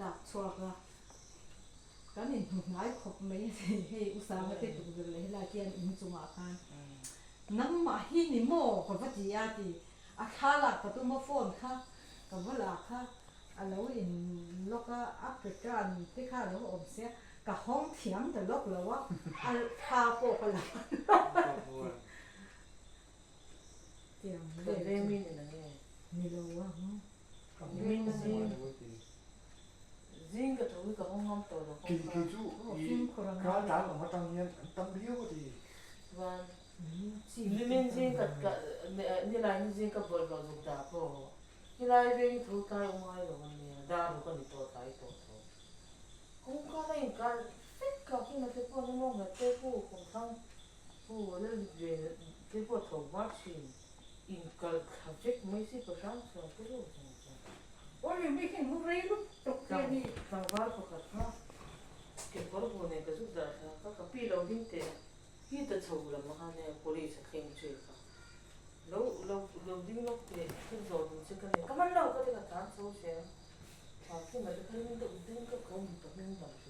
lak chhuak a, kan inhmu hnai khawp mai a ni. Hei U Sanga te tukverh leh helai te hian inchungah khan nangmah hi ni maw ka va ti a ti a thla lak ka tum a phone kha ka va la kha a lo in lawk a, a pekan te kha a lo awm sia ka hawng thiam ta lawk lo a, a thla pawh ka la hman lo. Tiang vel chu ni lo ang. Kei kei chu i ral tlan awm atang hian an tam viau a ti. Aw mi khi mu rei lup tuk te ni. Tlangval pakhat kha kekawr bu nen ka zuk dah thla kha ka pi lo ding teh a, hi ta chho lam a khan hei police a thleng che kha lo lo lo ding lawk teh thil zawh duh che ka nei ka man lo ka ti ka tlan chho zel a, thla khi mah te kha ring deuh ding ka ka awm ta hming dang.